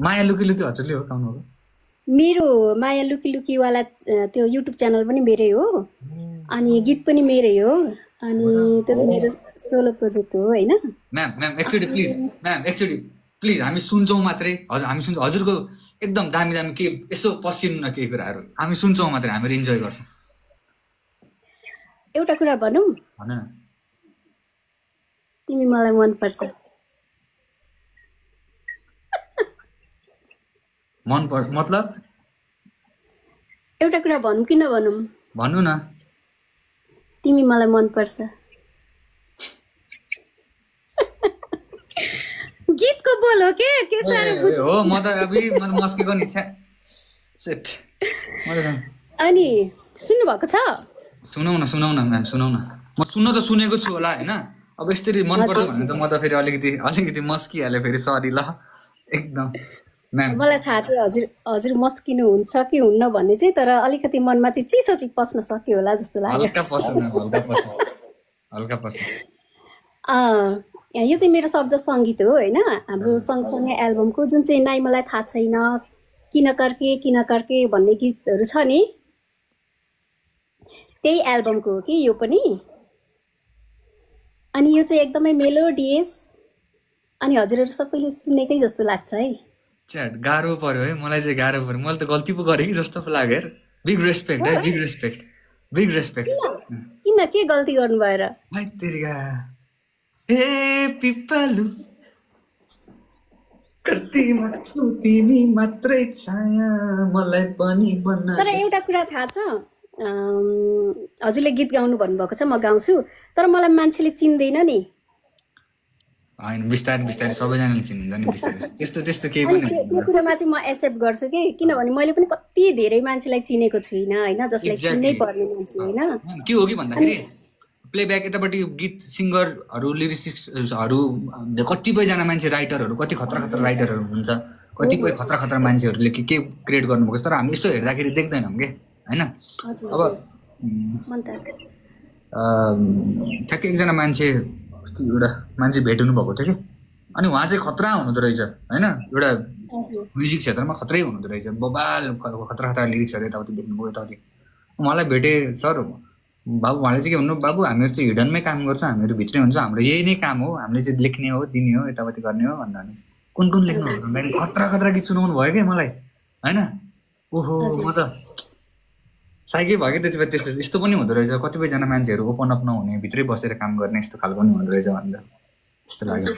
माया लुकी लुकी हजुरले हो गाउनु भएको? मेरो माया लुकी लुकीवाला त्यो युट्युब च्यानल पनि मेरै हो, अनि गीत पनि मेरै हो, अनि त्यो चाहिँ मेरो सोलो प्रोजेक्ट हो होइन। म्याम एकचोटि प्लिज हामी सुन्छौँ मात्रै। हजुर हामी सुन्छौँ, हजुरको एकदम दामी दामी के यसो पस्किनु न केही कुराहरू, हामी सुन्छौँ मात्रै, हामीहरू इन्जोय गर्छौँ। एउटा कुरा भनौँ, भन न। तिमी मलाई मनपर्छ। मतलब एउटा कुरा भनौँ कि नभनौँ? भन्नु न। तिमी मलाई मनपर्छ। गीतको बोल हो के साह्रो हो? म त मस्केको नि छ्या सेट। अनि सुन्नु भएको छ? सुनाउ न म्याम, सुनाउ न। म सुन्न त सुनेको छु होला होइन, अब यसरी मनपर्छ भने त म त फेरि अलिकति मस्किहालेँ फेरि, सरी ल एकदम म्याम। मलाई थाहा थियो हजुर मस्किनु हुन्छ कि हुन्न भन्ने चाहिँ, तर अलिकति मनमा चाहिँ चिसो चाहिँ पस्न सक्यो होला जस्तो लाग्यो। हल्का पस्नु। यो चाहिँ मेरो शब्द सङ्गीत हो होइन, हाम्रो सँगसँगै एल्बमको जुन चाहिँ नाइ मलाई थाहा छैन, किन कर्के भन्ने गीतहरू छ नि, त्यही एल्बमको हो कि यो पनि। अनि यो चाहिँ एकदमै मेलोडियस, अनि हजुरहरू सबैले सुनेकै जस्तो लाग्छ है। च्याट गाह्रो पर्यो है, मलाई चाहिँ गाह्रो पर्यो, मैले त गल्ती पो गरेँ कि जस्तो पो लाग्यो यार। बिग रेस्पेक्ट है, बिग रेस्पेक्ट। किन के गल्ती गर्नु भएर? ए पिपालु कर्तीमा छु तिमी मात्रै छाया मलाई पनि बन्न। तर एउटा कुरा थाहा छ, हजुरले गीत गाउनु भन्नुभएको छ, म गाउँछु, तर मलाई मान्छेले चिन्दैन नि। होइन, बिस्तारै सबैजनाले चिन्छ नि, बिस्तारै त्यस्तो केही पनि त्यो कुरामा चाहिँ म एक्सेप्ट गर्छु कि, किनभने मैले पनि कति धेरै मान्छेलाई चिनेको छुइनँ होइन, जसलाई चिन्नै पर्ने मान्छे होइन। के हो कि भन्दाखेरि प्लेब्याक यतापट्टि गीत सिङ्गरहरू, लिरिक्सहरू, कतिपयजना मान्छे राइटरहरू, कति खतरा राइटरहरू हुन्छ, कतिपय खतरा मान्छेहरूले के क्रिएट गर्नुभएको छ, तर हामी यस्तो हेर्दाखेरि देख्दैनौँ कि होइन। अब ठ्याक्कै एकजना मान्छे एउटा मान्छे भेट हुनुभएको थियो कि, अनि उहाँ चाहिँ खतरा हुनुहुँदो रहेछ होइन, एउटा म्युजिक क्षेत्रमा खत्रै हुनुहुँदो रहेछ, बबाल खतरा लिरिक्सहरू यताउति देख्नुभयो यताउति। उहाँलाई भेटेँ, सर बाबु, उहाँले चाहिँ के भन्नु, बाबु हामीहरू चाहिँ हिडनमै काम गर्छौँ, हामीहरू भित्रै हुन्छ, हाम्रो यही नै काम हो, हामीले चाहिँ लेख्ने हो, दिने हो, यताउति गर्ने हो भन्दा नि कुन लेख्नु भन्दाखेरि खतरा गीत सुनाउनु भयो क्या मलाई होइन। ओहो, म त साइकै भयो कि त्यसपछि यस्तो पनि हुँदो रहेछ, कतिपयजना मान्छेहरू ओपन अप नहुने, भित्रै बसेर काम गर्ने, यस्तो खालको पनि हुँदो रहेछ भनेर त्यस्तो लाग्यो।